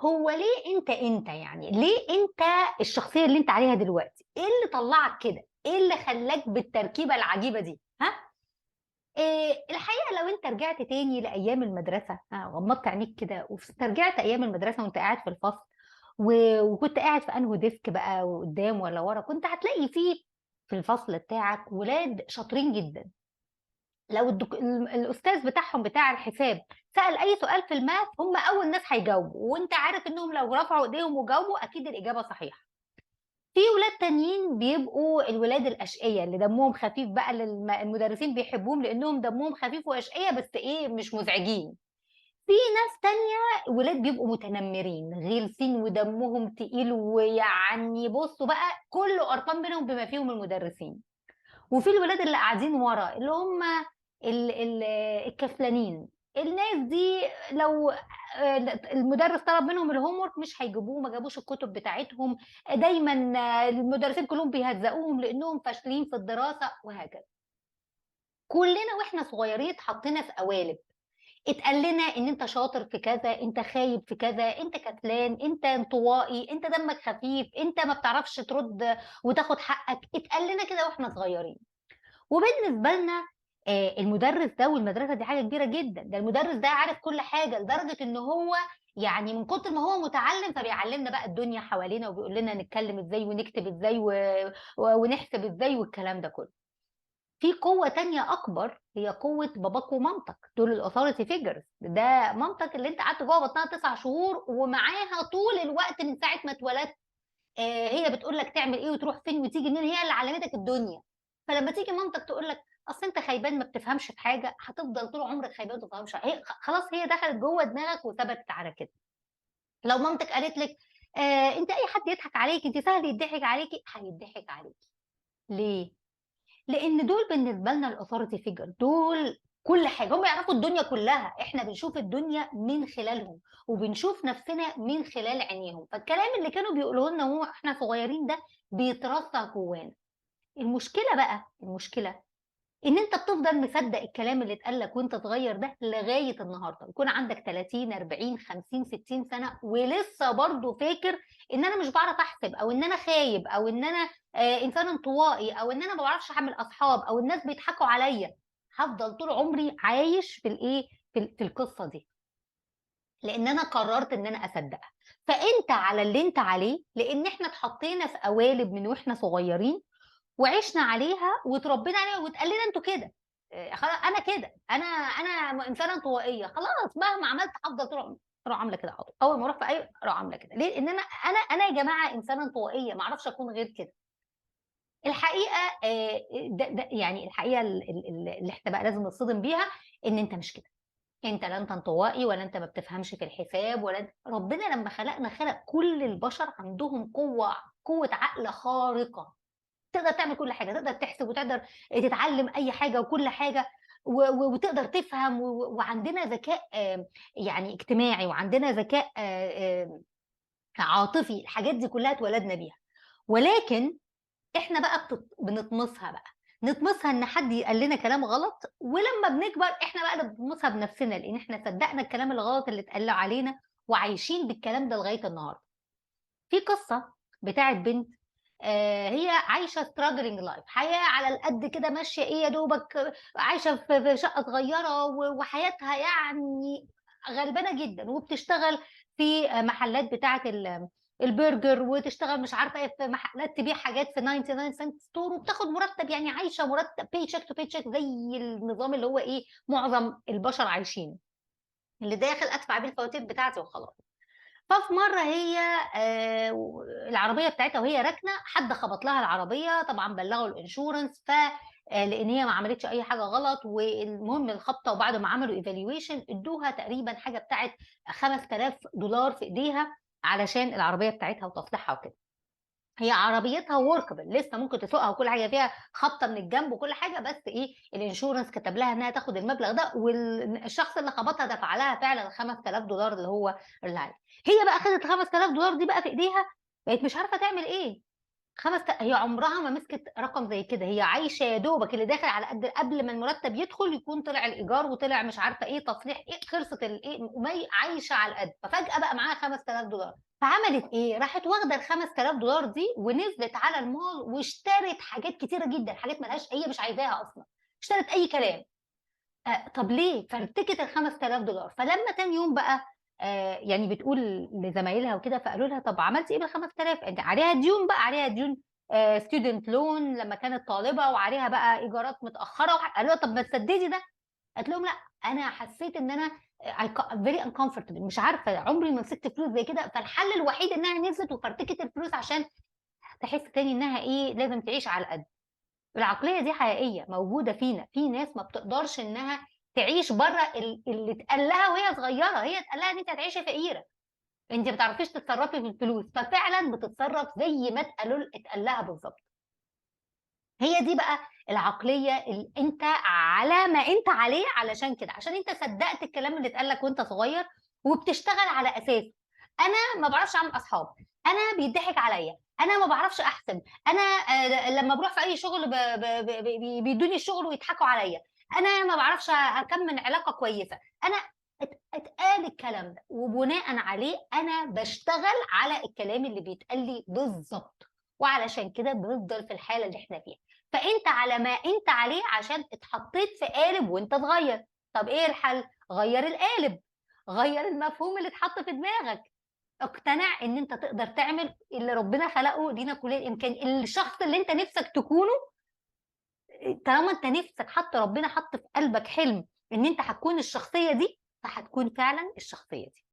هو ليه انت يعني ليه انت الشخصية اللي انت عليها دلوقتي؟ ايه اللي طلعك كده؟ ايه اللي خلاك بالتركيبة العجيبة دي؟ ها؟ إيه الحقيقة لو انت رجعت تاني لايام المدرسة، غمضت عينيك كده واسترجعت ايام المدرسة وانت قاعد في الفصل وكنت قاعد في انه desk بقى، وقدام ولا ورا، كنت هتلاقي فيه في الفصل بتاعك ولاد شاطرين جدا. لو الاستاذ بتاعهم بتاع الحساب سأل اي سؤال في ال math، هم اول ناس هيجاوبوا، وانت عارف انهم لو رفعوا ايديهم وجاوبوا اكيد الاجابة صحيحه. في ولاد تانيين بيبقوا الولاد الاشقيه اللي دمهم خفيف بقى، اللي المدرسين بيحبوهم لانهم دمهم خفيف واشقيه، بس ايه، مش مزعجين. في ناس تانية ولاد بيبقوا متنمرين غلسين ودمهم تقيل، ويعني بصوا بقى كله قرفان منهم بما فيهم المدرسين. وفي الولاد اللي قاعدين ورا اللي هم الكسلانين، الناس دي لو المدرس طلب منهم ال homework مش هيجيبوه، ما جابوش الكتب بتاعتهم، دايما المدرسين كلهم بيهزقوهم لانهم فاشلين في الدراسة وهكذا. كلنا واحنا صغيرين اتحطينا في قوالب، اتقال لنا ان انت شاطر في كذا، انت خايب في كذا، انت كسلان، انت انطوائي، انت دمك خفيف، انت ما بتعرفش ترد وتاخد حقك. اتقال لنا كده واحنا صغيرين. وبالنسبة لنا المدرس ده والمدرسة دي حاجة كبيرة جدا، ده المدرس ده عارف كل حاجة، لدرجة ان هو من كتر ما هو متعلم فبيعلمنا بقى الدنيا حوالينا، وبيقول لنا نتكلم ازاي ونكتب ازاي ونحسب ازاي والكلام ده كله. في قوة تانية أكبر، هي قوة باباك ومامتك، دول ال authority figures. ده مامتك اللي أنت قعدت جوه بطنها 9 شهور ومعاها طول الوقت من ساعة ما اتولدت، هي بتقول لك تعمل إيه وتروح فين وتيجي منين، هي اللي علمتك الدنيا. فلما تيجي مامتك تقول لك أصل أنت خيبان ما بتفهمش في حاجة، هتفضل طول عمرك خيبان ما بتفهمش، هي خلاص هي دخلت جوه دماغك وثبتت على كده. لو مامتك قالت لك أنت أي حد يضحك عليك، أنت سهل يضحك عليكي، هيضحك عليكي. ليه؟ لأن دول بالنسبة لنا ال authority figure، دول كل حاجة، هم يعرفوا الدنيا كلها، إحنا بنشوف الدنيا من خلالهم وبنشوف نفسنا من خلال عينيهم. فالكلام اللي كانوا بيقولوه لنا وإحنا صغيرين ده بيترسخ جوانا. المشكلة بقى، المشكلة إن أنت بتفضل مصدق الكلام اللي اتقال لك وأنت صغير ده لغاية النهاردة، يكون عندك 30، 40، 50، 60 سنة ولسه برضه فاكر إن أنا مش بعرف أحسب، أو إن أنا خايب، أو إن أنا إنسان انطوائي، أو إن أنا ما بعرفش أعمل أصحاب، أو الناس بيضحكوا عليا. هفضل طول عمري عايش في الإيه؟ في القصة دي، لأن أنا قررت إن أنا أصدقها. فأنت على اللي أنت عليه، لأن إحنا اتحطينا في قوالب من وإحنا صغيرين وعشنا عليها وتربينا عليها واتقال لنا انتوا كده، خلاص انا كده، انا انسانه انطوائية، خلاص مهما عملت هفضل طول عمري اروح عامله كده على طول، اول ما اروح في اي اروح عامله كده. ليه؟ لان انا يا جماعة انسانه انطوائية، ما اعرفش اكون غير كده. الحقيقة، ده يعني الحقيقة اللي احنا بقى لازم نتصدم بيها ان انت مش كده، انت لا انت انطوائي ولا انت ما بتفهمش في الحساب ولا انت... ربنا لما خلقنا خلق كل البشر عندهم قوة عقل خارقة، تقدر تعمل كل حاجة، تقدر تحسب وتقدر تتعلم أي حاجة وكل حاجة وتقدر تفهم وعندنا ذكاء اجتماعي، وعندنا ذكاء عاطفي، الحاجات دي كلها اتولدنا بيها. ولكن احنا بقى بنطمسها بقى، نطمسها ان حد يقال لنا كلام غلط، ولما بنكبر احنا بقى اللي بنطمسها بنفسنا، لان احنا صدقنا الكلام الغلط اللي اتقال علينا وعايشين بالكلام ده لغاية النهارده. في قصة بتاعت بنت، هي عايشة struggling life، حياة على القد كده ماشية، ايه يا دوبك عايشة في شقة صغيرة وحياتها غلبانة جدا، وبتشتغل في محلات بتاعة البرجر، وتشتغل مش عارفة ايه في محلات تبيع حاجات في 99 cent store، وبتاخد مرتب، عايشة مرتب paycheck to paycheck زي النظام اللي هو ايه معظم البشر عايشينه، اللي داخل ادفع بيه الفواتير بتاعتي وخلاص. ففي مرة هي العربية بتاعتها وهي راكنة حد خبط لها العربية، طبعا بلغوا ال insurance، لأن هي ما عملتش أي حاجة غلط. والمهم الخبطة، وبعد ما عملوا evaluation ادوها تقريبا حاجة بتاعت خمس تلاف دولار في إيديها علشان العربية بتاعتها وتصليحها وكده. هي عربيتها workable لسه ممكن تسوقها وكل حاجة، فيها خبطه من الجنب وكل حاجة، بس ايه ال insurance كتب لها انها تاخد المبلغ ده، والشخص اللي خبطها دفع لها فعلا خمس تلاف دولار اللي هو اللي عليه. هي بقى خدت 5000 دولار دي بقى في ايديها، بقت مش عارفه تعمل ايه. هي عمرها ما مسكت رقم زي كده، هي عايشه يا دوبك اللي داخل على قد، قبل ما المرتب يدخل يكون طلع الايجار وطلع مش عارفه ايه، تصليح ايه، خلصت الايه، عايشه على القد. ففجاه بقى معاها $5000، فعملت ايه؟ راحت واخده ال $5000 دي ونزلت على المول واشترت حاجات كتيرة جدا، حاجات ملهاش، هي مش عايزاها اصلا، اشترت اي كلام. طب ليه؟ فرتكت ال $5000. فلما تاني يوم بقى يعني بتقول لزمايلها وكده، فقالوا لها طب عملتي ايه بال 5000؟ انت عليها ديون بقى، عليها ديون student loan لما كانت طالبه، وعليها بقى ايجارات متاخرة، قالوا لها طب ما تسددي ده. قالت لهم لا، انا حسيت ان انا very uncomfortable، مش عارفه، عمري ما مسكت فلوس زي كده. فالحل الوحيد انها نزلت وفرتكت الفلوس عشان تحس تاني انها ايه، لازم تعيش على القد. العقلية دي حقيقية موجودة فينا، في ناس ما بتقدرش انها تعيش بره اللي اتقال لها وهي صغيرة، هي اتقال لها ان انت هتعيشي فقيرة، انت ما بتعرفيش تتصرفي في الفلوس، ففعلا بتتصرف زي ما اتقال لها بالظبط. هي دي بقى العقلية اللي انت على ما انت عليه، علشان كده، عشان انت صدقت الكلام اللي اتقال لك وانت صغير وبتشتغل على اساسه. انا ما بعرفش اعمل اصحاب، انا بيضحك عليا، انا ما بعرفش احسب، انا لما بروح في اي شغل بيدوني الشغل ويضحكوا عليا، انا ما بعرفش اكمل علاقة كويسة، انا اتقال الكلام ده، وبناء عليه انا بشتغل على الكلام اللي بيتقال لي بالظبط، وعلشان كده بنفضل في الحالة اللي احنا فيها. فانت على ما انت عليه عشان اتحطيت في قالب وانت صغير. طب ايه الحل؟ غير القالب، غير المفهوم اللي اتحط في دماغك، اقتنع ان انت تقدر تعمل اللي ربنا خلقه لينا كل الامكان، الشخص اللي انت نفسك تكونه. طالما انت نفسك، حط ربنا حط في قلبك حلم ان انت هتكون الشخصية دي، فهتكون فعلا الشخصية دي.